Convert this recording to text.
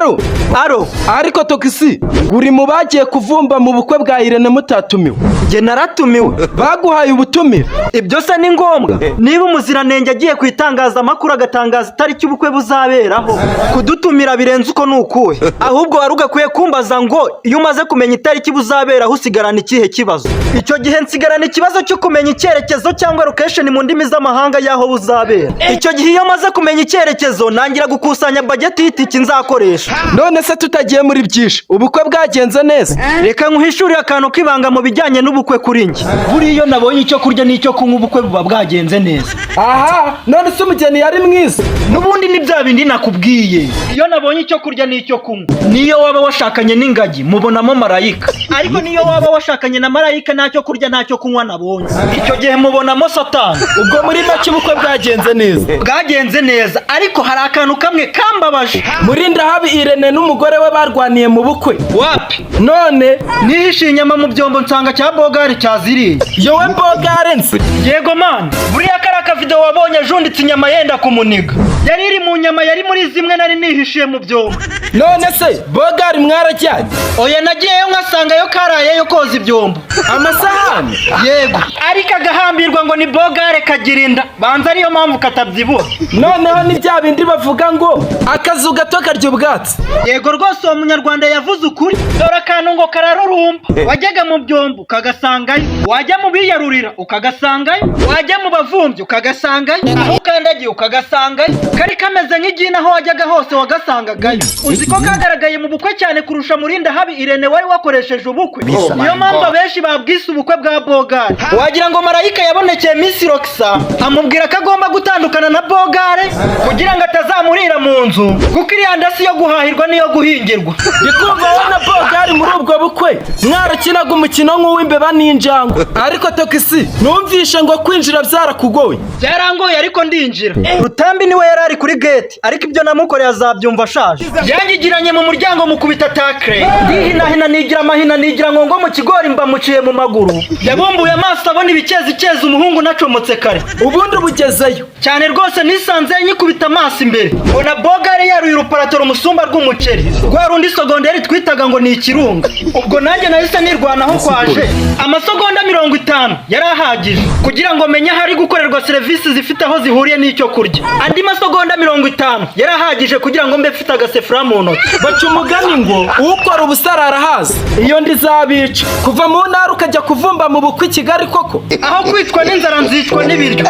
Alo? Alo. Ariko Tokisi, uri mu bagiye kuvumba mu bukwe bwa Irene mutatumiwe? Njye naratumiwe. Baguhaye ubutumire? Ibyo se ni ngombwa? Niba umuziranenge agiye ku itangazamakuru agatangaza itariki ubukwe buzaberaho, kudutumira birenze uko ni ukuhe? Ahubwo wari ugakwiye kumbaza ngo iyo umaze kumenya itariki buzaberaho, usigarana ikihe kibazo? Icyo gihe nsigarana ikibazo cyo kumenya icyerekezo, cyangwa location mu ndimi z'amahanga, y'aho buzabera. Icyo gihe iyo maze kumenya icyerekezo, nangira gukusanya budget y'itike nzakoresha. None se tutagiye muri byinshi, ubukwe bwagenze neza? Reka nkuhishurire akantu k'ibanga mu bijyanye n'ubukwe kuri njye. Buriya iyo nabonye icyo kurya n'icyo kunywa, ubukwe buba bwagenze neza. Aha, none se umugeni yari mwiza? N'ubundi ni bya bindi nakubwiye: iyo nabonye icyo kurya n'icyo kunywa, niyo waba washakanye n'ingagi mubonamo marayika, ariko niyo waba washakanye na marayika, ntacyo kurya ntacyo kunywa nabonye, icyo gihe mubonamo Satani. Ubwo muri make ubukwe bwagenze neza? Bwagenze neza, ariko hari akantu kamwe kambabaje. Murindahabi Irene n'umugore we barwaniye mu bukwe? Wapi. None? Nihishe inyama mu byombo, nsanga cya bogari cyaziriye. Yowe, bogare nzi. Yego man, buriya kariya kavideo wabonye ajunditse inyama yenda kumuniga, yari iri mu nyama, yari muri zimwe nari nihishiye mu byombo. None se bogari mwarajyanye? Oya, nagiyeyo nkasangayo karayeyo koza ibyombo. Amasahani? Yego, ariko agahambirwa ngo ni bogare kagira inda, banza ariyo mpamvu katabyibuha. Noneho ni bya bindi bavuga ngo akazu gato karya ubwatsi. Yego rwose, uwo munyarwanda yavuze ukuri. Dore akantu ngo kararurumba: wajyaga mu byombo ukagasangayo, wajya mu biyarurira ukagasangayo, wajya mu bavumbyi ukagasangayo, aho ukandagiye ukagasangayo. Kari kameze nk'igini, aho wajyaga hose wagasangagayo. Uzi ko kagaragaye mu bukwe cyane kurusha Murindahabi Irene wari wakoresheje ubukwe? Niyo mpamvu abenshi babwise ubukwe bwa bogare. Wagira ngo marayika yabonekeye Miss Roxa amubwira ko agomba gutandukana na bogare kugira ngo atazamurira mu nzu, kuko iriya ndasi yo guhahirwa niyo guhingirwa. Ndikumva wowe na bogari muri ubwo bukwe mwarakinaga umukino nk'uw'imbeba n'injangwe. Ariko Tokisi, numvishe ngo kwinjira byarakugoye. Byarangoye, ariko ndinjira. Rutambi niwe yari ari kuri gate, ariko ibyo namukoreye azabyumva ashaje. Yangigiranye mu muryango, mukubita tackle, ndihinahina, nigira amahina, nigira ngo mu kigori, mba muciye mu maguru. Yabumbuye amaso abona ibikezi cyeza umuhungu nacomotse kare. Ubundi ubugezeyo? Cyane rwose. Nisanze nyikubita amaso imbere, mbona bogare yaruye uruparatoro umusumba rw'umuceri, rwa rundi sogonderi twitaga ngo ni ikirunga. Ubwo nanjye nahise nirwanaho kwaje. Amasegonda 50 yari ahagije kugira ngo menye ahari gukorerwa serivisi zifite aho zihuriye n'icyo kurya. Andi masegonda 50 yari ahagije kugira ngo mbe mfite agasefura mu ntoki. Baca umugani ngo ukora ubusara arahazi. Iyo ndizabica kuva mu ntara ukajya kuvumba mu bukwe i Kigali koko. Aho kwicwa n'inzara nzicwa n'ibiryo.